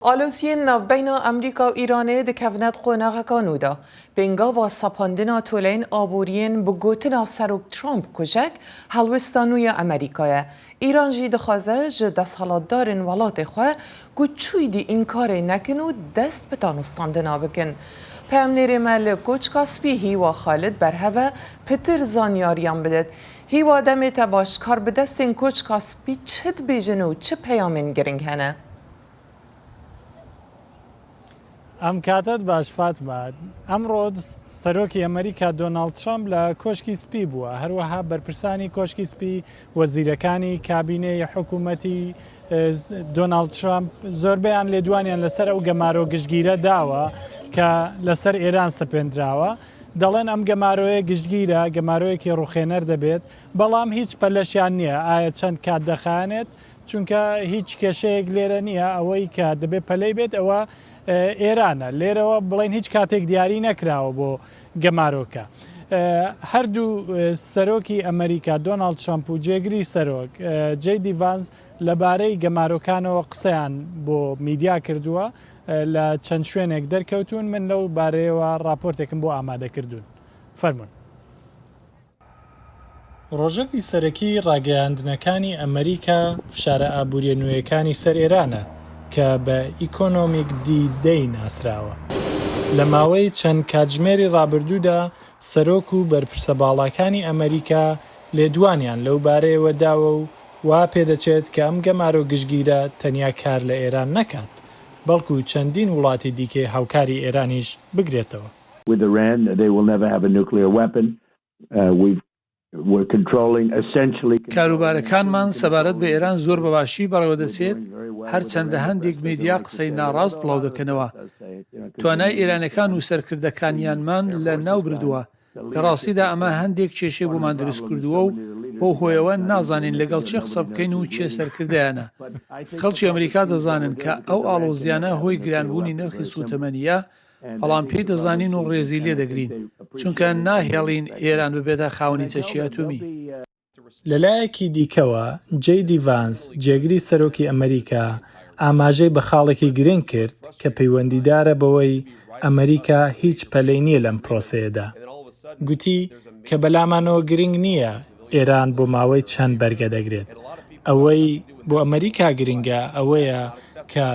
Aloziyên navbeyna Amerîka û Îranê dikevine di qonaxeka nû de. Pêngava sepandina toleyên aboriyên bi gotina Serok Trump kujek, helwesta nû ya Amerîka ye. Îran jî dixwaze ji desthilatdarên welatê xwe ku çûydî înkarê nekin û dest bi danûstandina bikin. Peyamnêrê me li Koçka Spî Hîwa Xalid berheve pitir zanyariyan bidit. Hîwa demê te baş, karbidestên Koçka Spî çi dibêjin û çi peyamên giring hene? ئەم کاتەت باش فاتمە. ئەمڕۆ سەرۆکی ئەمریکا دۆناڵد ترەمپ لە کۆشکی سپی بووە، هەروەها بەرپرسانی کۆشکی سپی، وەزیرەکانی کابینەی حکوومەتی دۆناڵد ترەمپ زۆربەیان لێدوانیان لەسەر ئەو گەمارۆ گشتگیرە داوە کە لەسەر ئێران سەپێندراوە. دەڵێن ئەم گەمارۆیە گشتگیرە، گەمارۆیەکی ڕوخێنەر دەبێت، بەڵام هیچ پەلەشیان نییە ئایا چەند کات دەخایەنێت، چونکە هیچ کێشەیەک لێرە نییە، ئەوەی کە دەبێت پەلەی بێت ئەوە ئێرانە، لێرەوە بڵێن هیچ کاتێک دیاری نەکراوە بۆ گەمارۆکە. هەردوو سەرۆکی ئەمریکا دۆناڵد ترەمپ و جێگری سەرۆک جەی دی ڤانس لەبارەی گەمارۆکانەوە قسەیان بۆ میدیا کردووە، لە چەند شوێنێک دەرکەوتوون، من لەو بارەیەوە راپۆرتێکم بۆ ئامادەکردوون. فەرموون. ڕۆژەڤی سەرەکیی ڕاگەیاندنەکانی ئەمریکا فشارە ئابوورییە نوێیەکانی سەر ئێرانە کە بە ئیکۆنۆمیک دی دەی ناسراوە. لە ماوەی چەند کاتژمێری ڕابردوودا سەرۆک و بەرپرسە باڵاکانی ئەمریکا لێدوانیان لەو بارەیەوە داوە و وا پێدەچێت کە ئەم گەمارۆ گشتگیرە تەنیا کار لە ئێران نەکات، بەڵکو چەندین وڵاتی دیکەی هاوکاری ئێرانیش بگرێتەوە. With Iran they will never have a nuclear weapon. We've we're controlling essentially کاروبارەکانمان سەبارەت بە ئێران زۆر بە باشی بەڕێوەدەچێت، هەرچەندە هەندێک میدیا قسەی ناڕاست بڵاودەکەنەوە. توانای ئێرانیەکان و سەرکردەکانیانمان لە ناو بردووە. لە ڕاستیدا ئەمە هەندێک کێشەی بۆمان دروست کردووە و بەو هۆیەوە نازانین لەگەڵ کێ قسە بکەین و کێ سەرکردەیانە. خەڵکی ئەمریکا دەزانن کە ئەو ئاڵۆزییانە هۆی گرانبوونی نرخی سووتەمەنییە، بەڵام پێی دەزانین و ڕێزی لێ دەگرین، چونکە ناهێڵین ئێران ببێتە خاوەنی چەکی ئەتۆمی. لەلایەکی دیکەوە، جەی دی ڤانس، جێگری سەرۆکی ئەمریکا ئاماژەی بە خاڵێکی گرنگ کرد کە پەیوەندیدارە بەوەی ئەمریکا هیچ پەلەی نییە لەم پرۆسەیەدا. گوتی کە بەلامانەوە گرنگ نییە ئێران بۆ ماوەی چەند بەرگە دەگرێت، ئەوەی بۆ ئەمریکا گرنگە ئەوەیە کە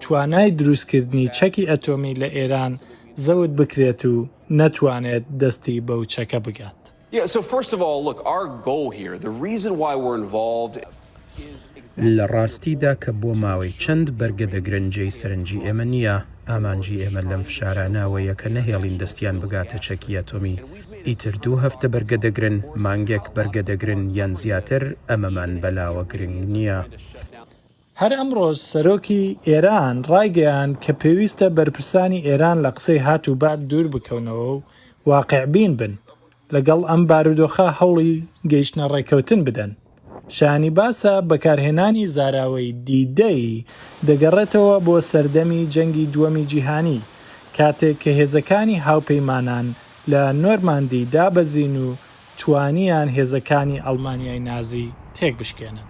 توانای دروستکردنی چەکی ئەتۆمی لە ئێران زەوت بکرێت و نەتوانێت دەستی بەو چەکە بگات. لە ڕاستیدا کە بۆ ماوەی چەند بەرگە دەگرن جێی سەرنجی ئێمە نییە، ئامانجی ئێمە لەم فشارانە ئەوەیە کە نەهێڵین دەستیان بگاتە چەکی ئەتۆمی، ئیتر دوو هەفتە بەرگە دەگرن، مانگێک بەرگە دەگرن یان زیاتر، ئەمەمان بەلاوە گرنگ نییە. هەر ئەمڕۆش سەرۆکی ئێران ڕایگەیاند کە پێویستە بەرپرسانی ئێران لە قسەی هات و بات دوور بکەونەوە و واقیعبین بن، لەگەڵ ئەم بارودۆخە هەوڵی گەیشتنە ڕێککەوتن بدەن. شایانی باسە بەکارهێنانی زاراوەی دی دەی دەگەڕێتەوە بۆ سەردەمی جەنگی دووەمی جیهانی کاتێک کە هێزەکانی هاوپەیمانان لە نۆرماندی دابەزین و توانیان هێزەکانی ئەڵمانیای نازی تێکبشکێنن.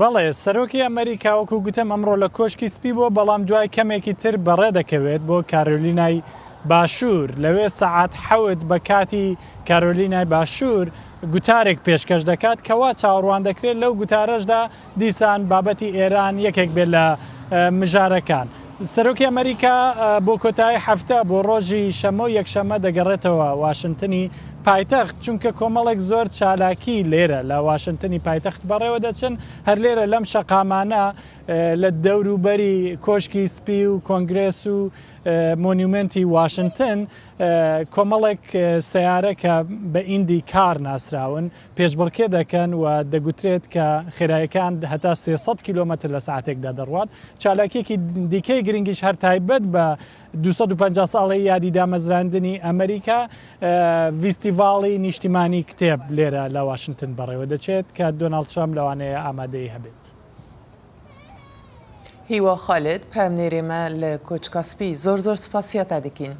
بەڵێ، سەرۆکی ئەمەریکا وەکو گوتم ئەمڕۆ لە کۆشکی سپی بووە، بەڵام دوای کەمێکی تر بەڕێ دەکەوێت بۆ کارۆلینای باشوور. لەوێ سەعات حەوت بە کاتی کارۆلینای باشوور گوتارێک پێشکەش دەکات کە وا چاوەڕوان دەکرێت لەو گوتارەشدا دیسان بابەتی ئێران یەکێک بێت لە مژارەکان. سەرۆکی ئەمەریکا بۆ کۆتایی هەفتە بۆ ڕۆژی شەممە و یەکشەممە دەگەڕێتەوە واشنتنی پایتەخت، چونکە کۆمەڵێک زۆر چالاکی لێرە لە واشنتنی پایتەخت بەڕێوە دەچن، هەر لێرە لەم شەقامانە لە دەوروبەری کۆشکی سپی و کۆنگرێس و مۆنیومێنتی واشنتن کۆمەڵێک سەیارە کە بە ئیندی کار ناسراون پێشبڕکێ دەکەن و دەگوترێت کە خێرایەکان هەتا 300 کیلۆمەتر لە ساعتێکدا دەڕوات. چالاکیەکی دیکەی گرنگیش هەر تایبەت بە 250 ساڵەی یادی دامەزراندنی ئەمریکا ڤیستیڤاڵی نیشتیمانی کتێب لێرە لە واشنتن بەڕێوە دەچێت کە دۆناڵد ترەمپ لەوانەیە ئامادەی هەبێت. هیوا خالد، پەیامنێرێ مە لە کۆچکا سپی، زۆر زۆر سپاسیاتە دکین.